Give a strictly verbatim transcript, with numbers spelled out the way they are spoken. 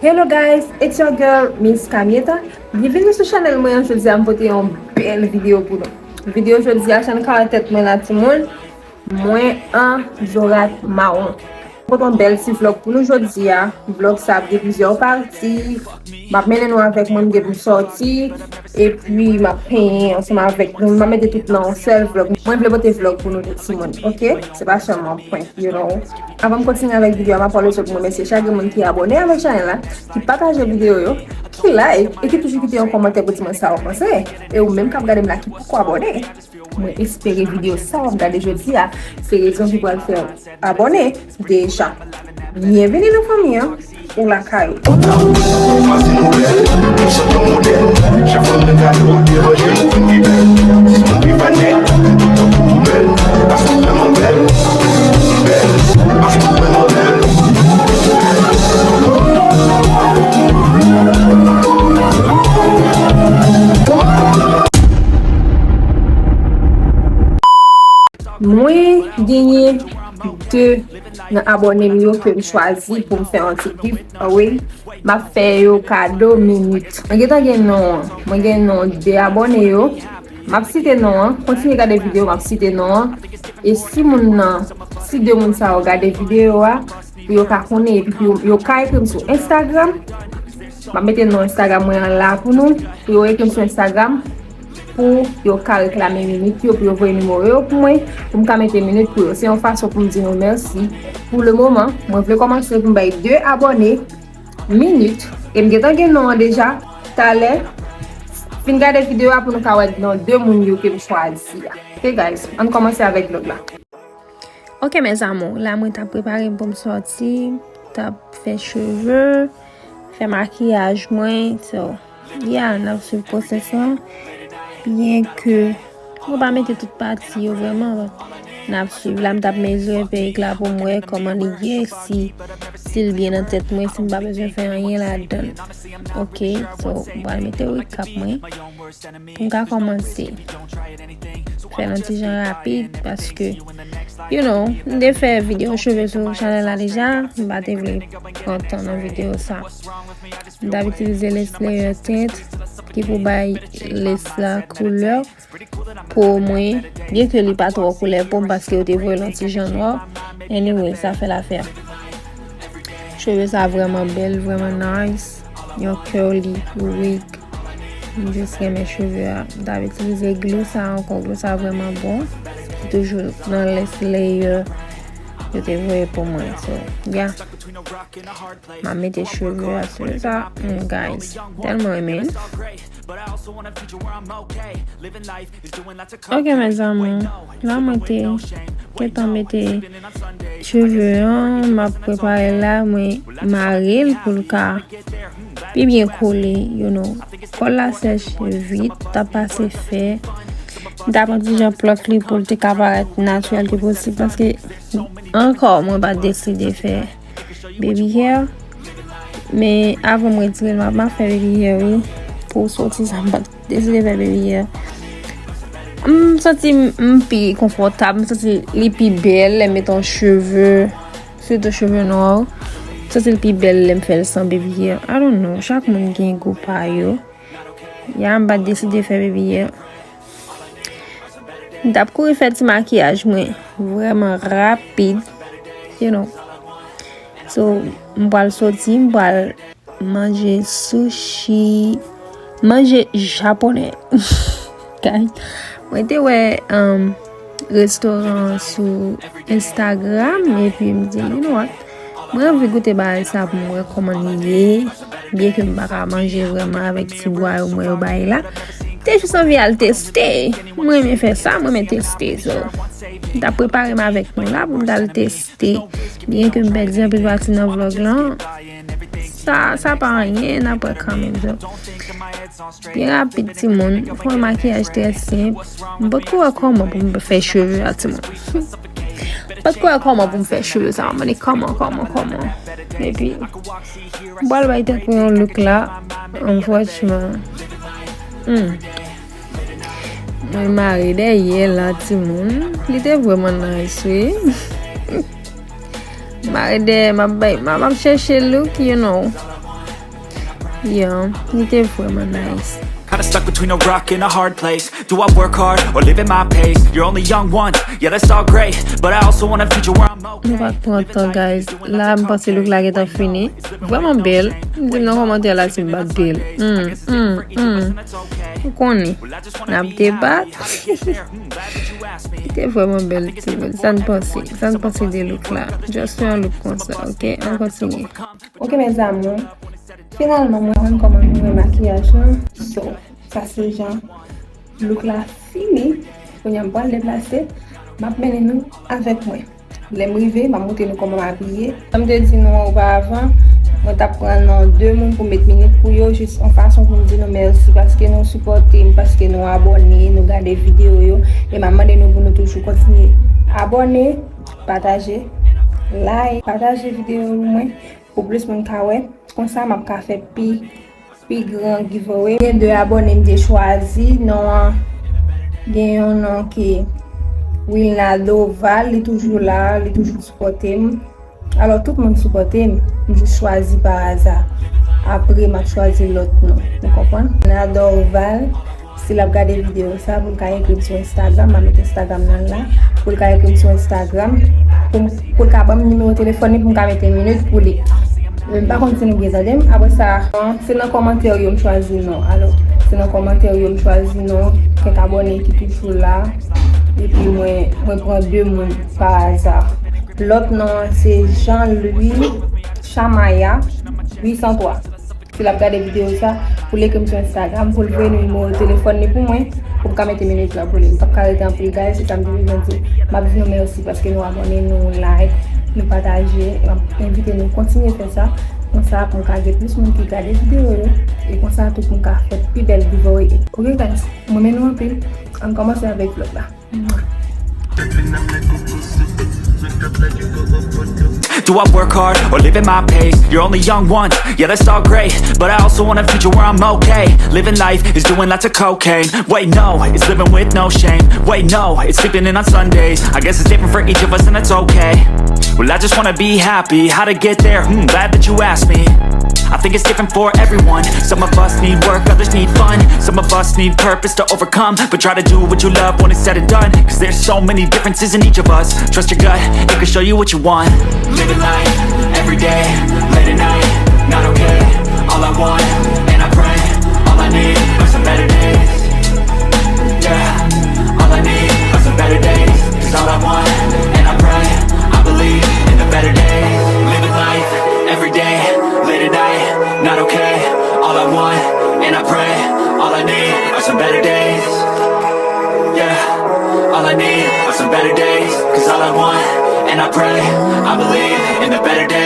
Hello guys, it's your girl Miss Kamieta. Byenveni sou chanèl mwen an. Jodi a m pote yon bèl videyo pou nou. Videyo jodi a, jan n ka wè tèt mwen la timoun, mwen an zorat mawon. M pote yon bèl ti vlòg pou nou jodi a. Vlòg sa ap gen plizyè pati. M ap mennen nou avèk mwen, m gen pou m sòti. Epi m ap penyen ansanm avèk nou. M ap mete tout nan yon sèl vlòg. Mwen vle pote vlòg pou nou tout timoun, oke? Se pa sèlman prank, you know. Avan m kontinye avèk videyo a, m ap pwofite pou m remèsye chak moun ki abòne avèk chanèl la, ki pataje videyo yo, ki like, e ki toujou kite yon kòmantè pou di mwen sa w panse. E ou menm k ap gade m la ki poko abòne, mwen espere videyo sa w ap gade jodi a, se rezon ki pral fè w abòne deja. Byenveni nan fanmi an, ou lakay ou. Mwen genyen de nan abòne m yo ke m chwazi pou m fè yon ti giveaway. M ap fè yo kado minit. Mwen gentan gen non an. Mwen gen non de abòne yo. M ap site non an. Kontinye gade videyo, m ap site non an. E si moun nan, si de moun sa yo gade videyo a, pou yo ka konnen, epi pou yo, yo ka ekri m sou Instagram. M ap mete non Instagram mwen an la pou nou, pou yo ekri m sou Instagram, pou yo ka reklame minit yo, pou yo voye nimewo yo pou mwen, pou m ka mete minit pou yo. Se yon fason pou m di nou mèsi. Pou le moman, mwen vle kòmanse pou m bay de abòne minit, e m gentan gen non an deja. Talè, fin gade videyo a pou nou ka wè non de moun yo ke m chwazi a. Ok guys, ann kòmanse avèk vlòg la. Ok mes amours, la mwen t ap prepare m pou m sòti, m t ap fè cheve, fè makiyaj mwen, so, yeah, n ap swiv pwosès lan. Byen ke mwen pa mete tout pati yo vrèman, n ap swiv. La m t ap mezire perik la pou m wè kòman li ye, si, si l byen nan tèt mwen, si m pa bezwen fè anyen ladan l. Ok, so, m pral mete recap mwen. Pou m ka kòmanse fè l yon ti jan rapid, paske, you know, m te fè videyo cheve sou chanèl la deja, m pa te vle pran tan nan videyo sa. M t ap itilize lace layer tint ki pou bay lace la koulè po mwen, byen ke li pa twò koulè po m, paske yo te voye l yon ti jan nwa. Anyway, sa fè l afè. Cheve sa vrèman bèl, vrèman nice. Yon curly wig. M jis renmen cheve a. M t ap itilize glou sa ankò. Glou sa vrèman bon. Li toujou nan lace layer yo te voye pou mwen. So, yeah. M ap mete cheve a sou sa. Mm, guys, tèlman renmen l. Ok, mes amours, la mwen te gentan mete cheve an, m ap prepare la, mwen mare l pou l ka pi byen kole, you know. Kòl la sèch vit, t ap pase fè. M t ap pran ti jan plòk li pou l te ka parèt natirèl ke posib, paske ankò mwen pa t deside fè baby hair. Men avan m retire l, m ap, m ap fè baby hair, wi. Pou sòti sa, m pa t deside fè baby hair. M santi m, m pi konfòtab, m santi li pi bèl lè m mete yon cheve, sitou cheve nwa. M santi l pi bèl lè m fè l san baby hair. I don't know, chak moun gen gou pa yo. Ya, m pa t deside fè baby hair. M t ap kouri fè ti makiyaj mwen vrèman rapid, you know. So, m pral sòti, m pral manje sushi, manje japonè. Guys, mwen te wè, um, restoran an sou Instagram, epi m di, you know what? Mwen anvi goute bagay sa pou m wè kòman li ye. Byen ke m pa ka manje vrèman avèk ti bwa yo mwen yo bay la. M te jis anvi al teste. Mwen renmen fè sa, mwen renmen teste. So, m t ap prepare m avèk nou la pou m t al teste. Byen ke m pèdi anpil pati nan vlòg lan. Sa, sa pa anyen, n ap wè kanmenm. So, byen rapid, timoun. Fè yon makiyaj trè senp. M potko wè kòman pou m fè cheve a, timoun. M potko wè kòman pou m fè cheve sa. M mande kòman, kòman, kòman. Epi, m pral bay tèt mwen yon look la. Franchman. Hmm. Mwen mare dèyè la, timoun. Li te vrèman nice, wi. Mare dèyè, m ap bay, m ap, m ap chèche look, you know. Yeah, li te vrèman nice. Kinda stuck between a rock and a hard place. Do I work hard or live at my pace? You're only young once, yeah, that's all great. But I also want a future where I'm okay. Nou pa t pran tan, guys. La, m panse look la gentan fini. Vrèman bèl. M di m nan kòmantè la si m pa t bèl. Hmm, hmm, hmm. Ou konnen. N ap debat. Li te vrèman bèl, ti moun. Sa n panse? Sa n panse de look la? Just yon look konsa, ok? An kontinye. Ok, mes amours. Finalman, mwen jwenn kòman nou wè makiyaj lan. So, sa se jan look la fini. Kounye a m pral deplase. M ap mennen nou avèk mwen. Lè m rive, m ap montre nou kòman m abiye. Jan m te di nou an oparavan, mwen t ap pran nan de moun pou m met minit pou yo, jis yon fason pou m di nou mèsi paske nou sipòte m, paske nou abòne, nou gade videyo yo. E m ap mande nou pou nou toujou kontinye abòne, pataje, like, pataje videyo mwen pou plis moun ka wè. Konsa, m ap ka fè pi pi gran giveaway. Gen de abòne m te chwazi. Non an, gen yon non ki Wilna Doval, li toujou la, li toujou sipòte m. Alò, tout moun sipòte m, m jis chwazi pa aza. Apre, m ap chwazi lòt non. Ou konprann? Wilna Doval, si l ap gade videyo sa, pou l ka ekri m sou Instagram, m a met Instagram nan la, pou l ka ekri m sou Instagram, pou, pou l ka ban m nimewo telefòn li, pou m ka mete minit pou li. M pa konn si nou byen tande m. Apre sa, se nan kòmantè yo m chwazi non. Alò, se nan kòmantè yo m chwazi non. Kèk abòne ki toujou la. Epi mwen, mwen pran de moun pa aza. Lòt non an se Jean Louis Chamaya uit san twa. Si l ap gade videyo sa, pou l ekri m sou Instagram, pou l voye nimewo telefòn li pou mwen, pou m ka mete minit la pou li. M p ap ka rete anpil, guys, se sa m te bezwen di. M ap di nou mèsi paske nou abòne, nou like, nou pataje. M ap envite nou kontinye fè sa. Konsa, pou m ka gen plis moun ki gade videyo yo. E konsa, tout moun ka fè pi bèl giveaway. Ok, guys, m renmen nou anpil. Ann kòmanse avèk vlòg la. Do I work hard or live at my pace? You're only young once, yeah, that's all great. But I also want a future where I'm okay. Living life is doing lots of cocaine. Wait, no, it's living with no shame. Wait, no, it's sleeping in on Sundays. I guess it's different for each of us, and that's okay. Well, I just wanna be happy. How to get there? Hmm, glad that you asked me. I think it's different for everyone. Some of us need work, others need fun. Some of us need purpose to overcome. But try to do what you love when it's said and done. Cause there's so many differences in each of us. Trust your gut, it can show you what you want. Living life, every day, late at night, not okay. All I want, and I pray, all I need are some better days. Yeah, all I need are some better days. Cause all I want, and I pray, I believe in the better days. Living life, every day, late at night, not okay. All I want, and I pray, all I need are some better days. Yeah, all I need are some better days. Cause all I want, and I pray, I believe in the better days.